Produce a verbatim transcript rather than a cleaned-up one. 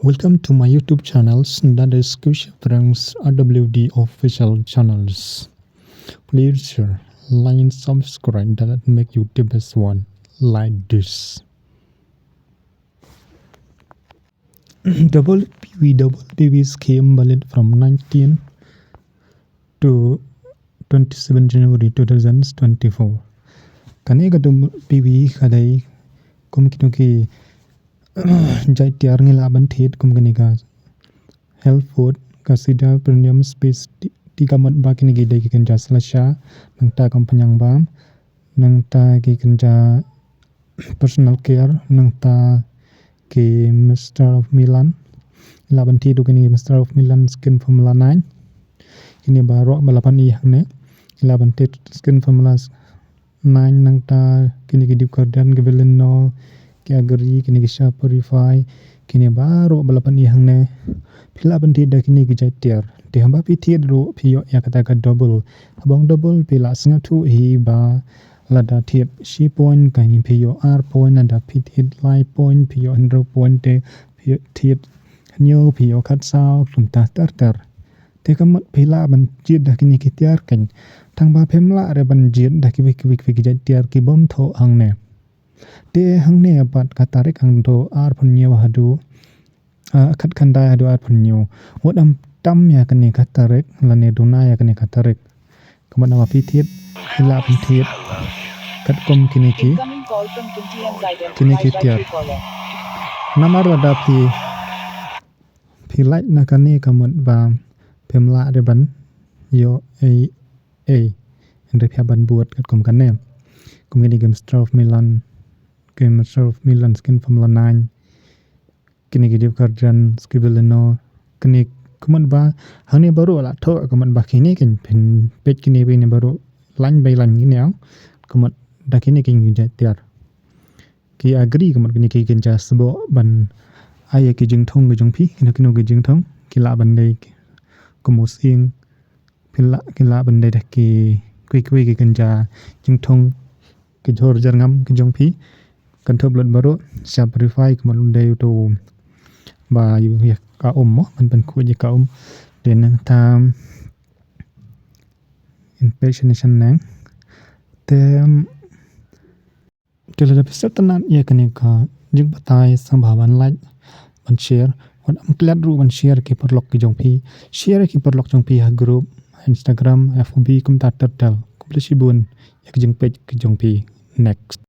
Welcome to my YouTube channels, that is Kush Franks R W D official channels. Please share, like and subscribe, that make you the best one. Like this. Double P V, double P V scheme valid from nineteen to twenty-seven January two thousand twenty-four. Kane ka double P V ka dei kum kino ki jait tiar ngi lah ban thied kum kane ka health food, ka sida premium space ti, ti ka mut ba kine ki dei ki kynja slasha, nangta kam panyang bam, nangta ki kynja personal care, nangta ki Mistral of Milan. Lah ban thied ruh kine ki Mistral of Milan skin formula nine. Kine baroh ba la pyni hangne. Lah ban thied skin formula nine, nangta kine ki Dew Garden, ki Veleno, ki Agri, kine ki Sha Purify, kine baroh ba la pyni hangne. Phi lah ban thied da kine ki jait tiar. Te haba phi thied ruh phi ïoh ïa kata ka double. Haba ong double phi lah sngewthuh hi ba lada thied shi point ka phi ïoh ar point, lada phi thied lai point phi ïoh hynriew point, te phi thied hynñiew phi ïoh khatsaw, kumta ter ter. Te ka mut phi lah ban jied da kine ki tiar kein. Tang ba phim lah re ban jied da kiwei kiwei kiwei ki jait tiar ki bym thoh hangne. Te hangne pat ka tarik hangto arphew hynñiew haduh, ah, khatkhyndai haduh arphew hynñiew. Wat ym tam ïa kane ka tarik lane duna ïa kane ka tarik. Ka mut haba phi thied phi lah ban thied katkum kine ki, Incoming call from twenty and identified kine ki by tiar. Truecaller. Namar lada phi phi lait na kane ka mut ba phim lah re ban ïoh ei ei. Hynrei phi hap ban bud katkum kane. Kum kine ki Mistral of Milan, ki Mistral of Milan skin formula nine, kine ki Dew Garden, ki Veleno, kine ka mut ba hangne baroh la thoh ka mut ba kine kein phin peit kine ba kine baroh line by line kine ïa. Ka mut da kine kein ki jait tiar. Ki Agri ka mut kine ki kynja sboh ban ai ïa ki jingthung ki jong phi, kino kino ki jingthung ki lah ban dei kum u sying, phi lah, ki lah ban dei da ki kiwei kiwei ki kynja jingthung, ki jhur jyrngam ki jong phi. Kynthup lut baroh, Sha Purify ka mut u dei uto ba ïa ka um mo, ban pynkhuid ïa ka um. Te nangta impersonation nang. Te te lada phi sngewtynnat ïa kane ka jingbatai sngewbha ban like, ban share, wat ym klet ruh ban share ki paralok ki jong phi. Share ki paralok jong phi ha group, ha Instagram, F B, kumta ter ter. Khublei shibun ïa ki jingpeit ki jong phi. Next.